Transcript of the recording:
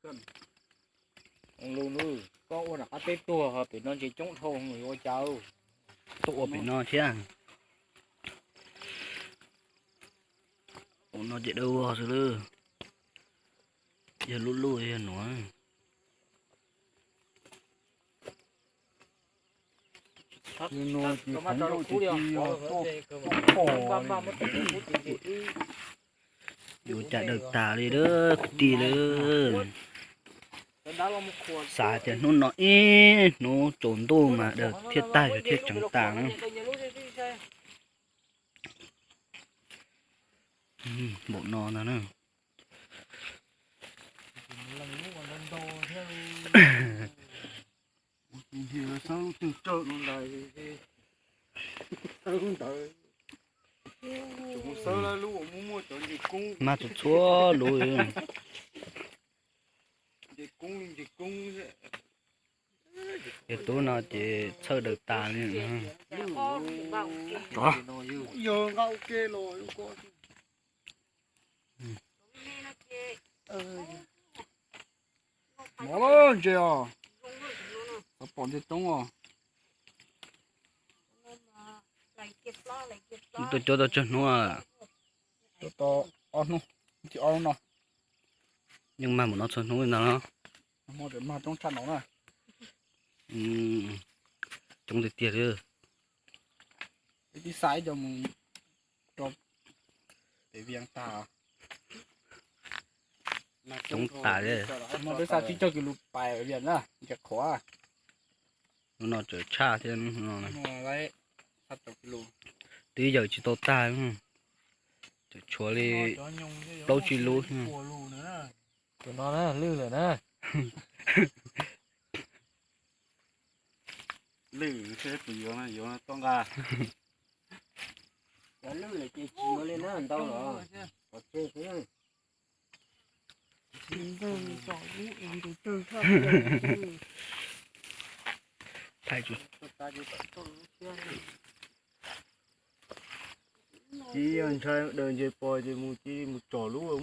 Koj ua nram qab teb tuag, pem no ntses coob dhau, yuav ua cas? Tuaj ua pem no thiab. Ua no ces dawb vog xwb lawm. Yog lub luj yog nuav. Yuav cas daws tas li lawm kwv tij lawm. Xav tias hnub no ib hnub tsaus ntuj mas daws thiaj tag, yog thiaj tseev tas na. Npaum no ntag na. Mag txhua txhua lub. Yog tub no ces txhawj daws tas li. Mov ntses os, xav pom ntses coob os. Tuaj cuab tau tsawg hnub? Tuaj tau ob hnub, tsis ob hnub no. Yeej mag mus no txhua hnub li ntag los? Mag coob tshaj no na. Coob tiag tiag li. Tib xa ib co mus rau pem Vias tag. Coob tas li. Peb xa tsib caug kis lus pais Vias na, ntses qhuav. Hnub no tseem tshaj thiab no. Twb yawm tsis tau tag, tseem tshuav li plaub tsib lub. Tus no na lwj lawm na. Lwj thiab, tus yuav yuav toj nqa. Cov lwj lawm ces tsis yuav li na, ntau los pov tseg xwb. Tsis yog ntshai daws ntses pos ces mus, cia li mus tsom lub ua